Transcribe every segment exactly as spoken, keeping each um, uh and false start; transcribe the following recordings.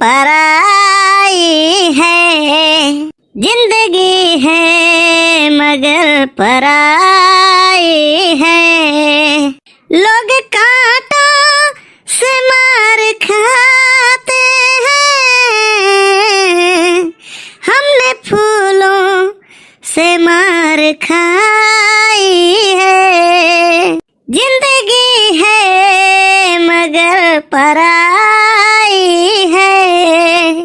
पराई है, जिंदगी है मगर पराई है। लोग कांटों से मार खाते हैं, हमने फूलों से मार खाई है। जिंदगी है मगर पराई है।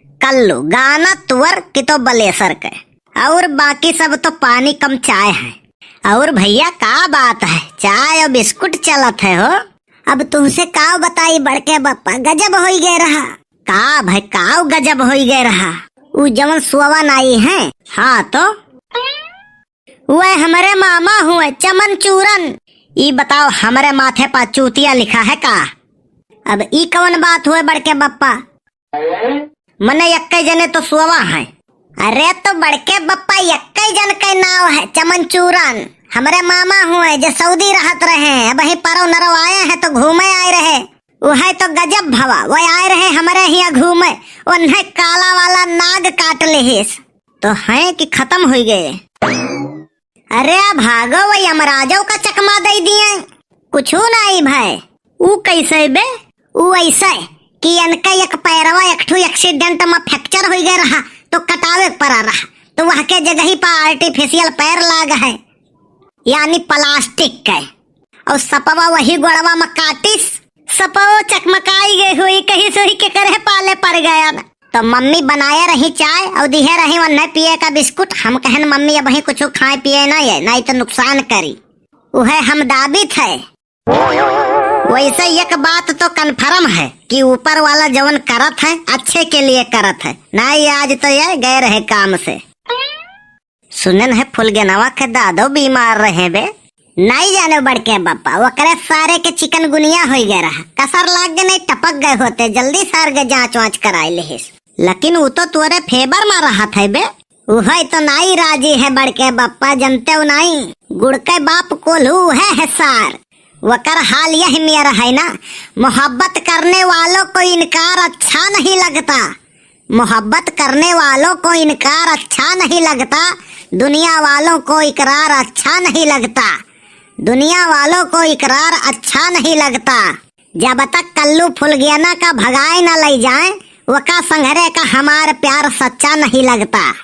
कल्लू, गाना तुअर कि तो बलेसर के, और बाकी सब तो पानी कम चाय है। और भैया का बात है, चाय और बिस्कुट चलत है हो। अब तुमसे काव बताई बड़के बप्पा, गजब होई गए रहा। का भाई, काव गजब होई गए रहा? उ जवन सुअवा नाई है, हाँ तो वह हमरे मामा हुए चमन चूरन। ई बताओ, हमरे माथे पा चूतिया लिखा है का? अब ई कवन बात हुए बड़के बप्पा? मने यक्के जने तो सुअवा है। अरे तो बड़के बप्पा, यक्के जन के नाव है चमन चूरन। हमरे मामा हुए जे सऊदी रहत रहे, अब ही परव नरव आए हैं तो घूमे आए रहे। उहे तो गजब भवा, वो आए रहे हमरे हिया घूमे, उन्हें काला वाला नाग काट लिहिस। तो हैं कि खत्म हुई गए। अरे भागो, वो यमराजो का चकमा दे दिए। कुछू नाई भाई। ऊ कैसे बे? ऊ ऐसे कि इनका एक पैरवा एक ठो accident में fracture हो गए रहा, तो कटावे के पड़ा रहा, तो वह के जगह पर artificial पैर लाग है, यानी plastic के। और सपवा वही गोड़वा में काटिस, सपवो चकमकाई गई हुई, कहीं सोई के करे पाले पड़ गया। तो मम्मी बनाए रही चाय और दिहे रही वन्ने पिए का बिस्कुट। हम कहन, "मम्मी, अबहीं कुछ खाए पिए ना है, नहीं तो नुकसान करी।" उहे हम दाबित है। वैसे एक बात तो confirm है कि ऊपर वाला जवन करत है, अच्छे के लिए करत है। नहीं, आज तो ये गए रहे काम से। सुनन है फुलगेनवा के दादो बीमार रहे बे। नहीं जाने बड़के बापा, ओकरे सारे के चिकनगुनिया होई गए रहा, कसर लाग गए नहीं, टपक गए होते, जल्दी सार के जांच वांच कराई लेहिस। लेकिन वो तो तोरे favour में रहत है बे। उहे तो नाई राजी है बड़के बप्पा, जनते हो नाई। गुड़ के बाप कोल्हू है, है सार। वकर हाल यह मेर है ना, मोहब्बत करने वालों को इनकार अच्छा नहीं लगता, मोहब्बत करने वालों को इनकार अच्छा नहीं लगता, दुनिया वालों को इकरार अच्छा नहीं लगता, दुनिया वालों को इकरार अच्छा नहीं लगता। जब तक कल्लू फुलगेना का भगाए न लई जाए, वका संघरे का हमार प्यार सच्चा नहीं लगता।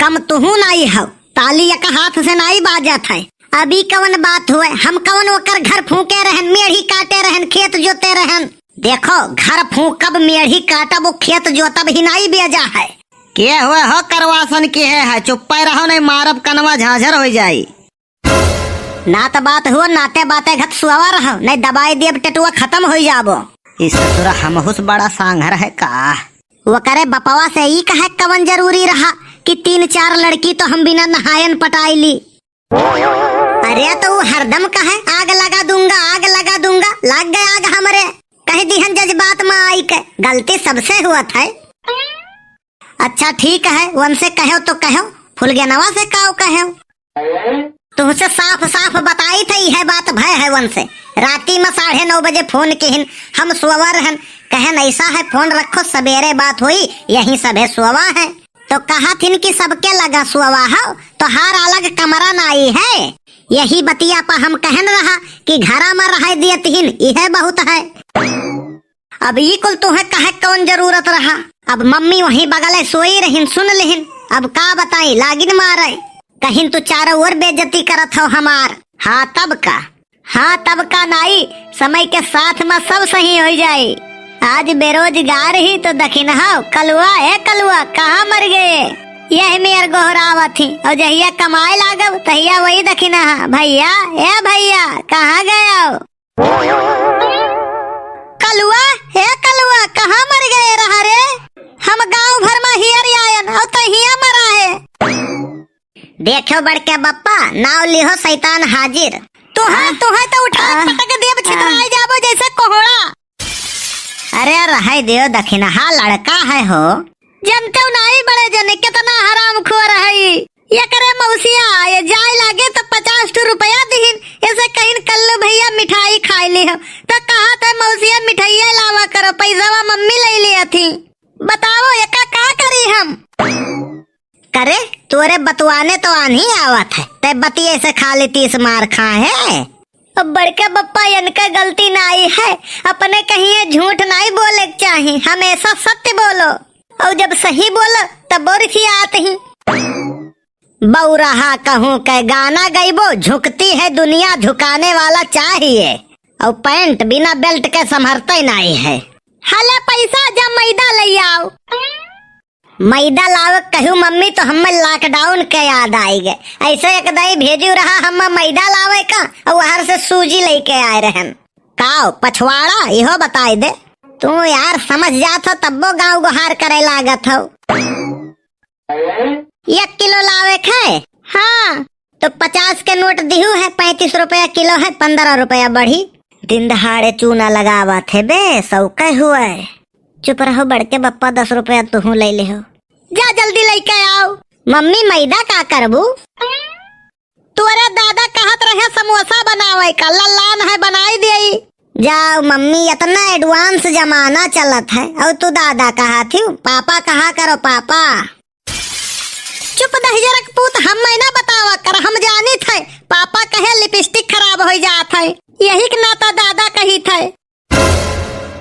कम तुहू नाई हौ, ताली एक हाथ से नाई बाजत है। अभी कवन बात हुए, हम कवन ओकर घर फूके रहन, मेढ़ी काटे रहन, खेत जोते रहन। देखो, घर फूकब, मेढ़ी काटब, वो खेत जोतब ही नाई बेजा है। के हुए हो करवासन के है, है? चुप्पे रहो, नहीं मारब कनवा झांझर हो जाई। नात बात हुआ, नाते बाते घत सुआवा रहो, नहीं दबाई देब टेटुआ खत्म हो जाबो। ई ससुरा हमहुस बड़ा सांघर है का? वकरे बपवा से ई कहे कवन जरूरी रहा कि तीन चार लड़की तो हम बिना नहायन पटाई ली। अरे तो वो हरदम कहे, "आग लगा दूंगा, आग लगा दूंगा," लाग गए आग हमरे। कह दिहन जज्बात में आई के, गलती सबसे हुआ था। अच्छा ठीक है, वनसे कहो तो कहो, फुलगेनवा से काव कहो? तुमसे साफ साफ बताई थे, यह बात भय है वनसे। राती में साढ़े नौ बजे फोन किहिन, हम सोवा रहन, कहन ऐसा है फोन रखो, सवेरे बात हुई, यहीं सभे सोवा है। तो कहा थिन कि सबके लगा सोवा हो, तोहार अलग कमरा नाई है। यही बतिया पर हम कहन रहा कि घरा में रह दियत हिन, यह बहुत है। अब ई कुल तुहे कहे कौन जरूरत रहा? अब मम्मी वहीं बगले सोई रहिन, सुन लिहिन। अब का बताई, लागिन मारे। कहिन तू चारों ओर बेइज्जती करत हो हमार। हाँ तब का, हाँ तब का नाई, समय के साथ में सब सही हो जाई। आज बेरोजगार ही तो दखिनहा कलुआ, ए कलुआ, कहाँ मर गए? यह मेर गोहरावत ही, और जहिया कमाए लागब, तहिया वही दखिनहा, "भैया, ए भैया, कहाँ गए हो?" कलुआ, हे कलुआ, कहाँ मर गए रहा रे? हम गांव भर में हियर आयन, और तो हिया मरा है। देखो बड़के बप्पा, नाव लिहो शैतान हाजिर। तुहे, हाँ। तुहे तो उठा हाँ। पटक देब, छितराई हाँ। जाबो जैसे कोहड़ा। अरे रहे दियो दखिनहा लड़का है हो। जनते नाई बड़े जने कितना हरामखोर है ई। एकरे मौसिया आए जाए लागे तो पचास ठो रुपया दिहिन, ऐसे कहिन, "कल्लू भैया मिठाई खाए ले हो," तो कहा थे, उसिया मिठाइया लावा करो, पैसावा मम्मी लइ लिया थी। बताओ, एका का करी हम? करे, तोरे बतुआने तो आन्ही आवत है, ते बतिये से खाली तीस मार खाए है। अब बड़के बप्पा, इनका गलती नाई है, अपने कहिए झूठ नाई बोले के चाही, हमेशा सत्य बोलो, और जब सही बोलो तब और खियात ही। बौरहा कहूँ के गाना गइबो, झुकती है दुनिया, झुकाने वाला चाहिए, और पैंट बिना बेल्ट के संभरते नाई है। हले पैसा, जा मैदा लइ आओ। मैदा लावे कहू मम्मी तो हमें लॉकडाउन के याद आई गए। ऐसे एक दाई भेजू रहा हम मैदा लावे का, और वहर से सूजी लेके आए रहन। काओ पछवाड़ा, इहो बताई दे। तू यार समझ जात हो तब्बो गाँव गुहार करे लागत हो। एक किलो लावे के है? हाँ। तो पचास के नोट दिहू है, पैंतीस रुपया किलो है, पन्द्रह रुपया बढ़ी। दिन दहाड़े चूना लगावत है बे, सौके हुए। चुप रहो बड़के बप्पा, दस रुपया तुहू ले ले हो। जा जल्दी लेके आओ। मम्मी, मैदा का करबू? तोरे दादा कहत रहे समोसा बनावे का, लल्लान है बनाई देई। जाओ मम्मी, इतना एडवांस जमाना चलत है, और तू दादा कहा थी, पापा कहा करो पापा। चुप दहिजरक पूत, हम मैं ना बतावा कर, हम जानी थे पापा कहे लिपस्टिक खराब हो जात है, यही के नाता दादा कही थे।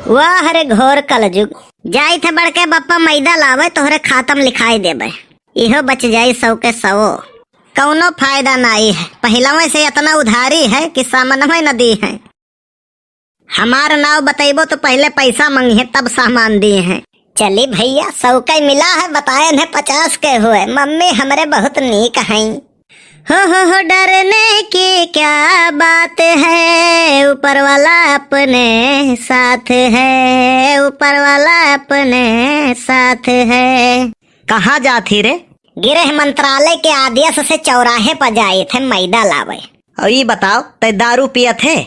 वाह रे घोर कलजुग। जाई थे बड़के बप्पा मैदा लावे, तोहरे खातम लिखाई देबे, इहो बच जाई सौ के सौ। कौनो फायदा नाई है, पहिलवे से इतना उधारी है कि सामान में न दी है। हमार नाव बतैबो तो पहले पैसा मंगी है, तब सामान दिए हैं। चली भैया, सौ के मिला है, बताए न पचास के हुए। मम्मी हमरे बहुत नीक हैं। हो, हो, हो, डरने की क्या बात है, ऊपर वाला अपने साथ है, ऊपर वाला अपने साथ है। कहाँ जात ही रे? गृह मंत्रालय के आदेश से चौराहे पर जाए थे मैदा लावे। और ई बताओ, तै दारू पियत है?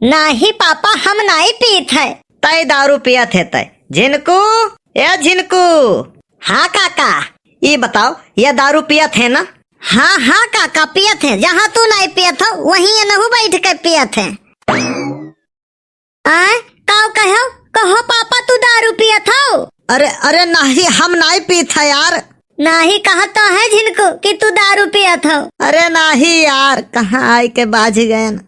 नाही पापा, हम नाही पीत है। तै दारू पियत है तै? झिनकू, ए झिनकू। हाँ काका। ई बताओ, ये दारू पियत है ना? हाँ, हाँ काका, पियत है। जहाँ तू नाही पियत हो, वहीं ये नहू बैठ के पियत है। आय, काव कहो? कहो पापा, तू दारू पियत हो? अरे, अरे नाही, हम नाही पीत है यार। नाही कहत तो है झिनकू कि तू दारू पियत हो। अरे नाही यार, कहाँ आए के बाझ गए न।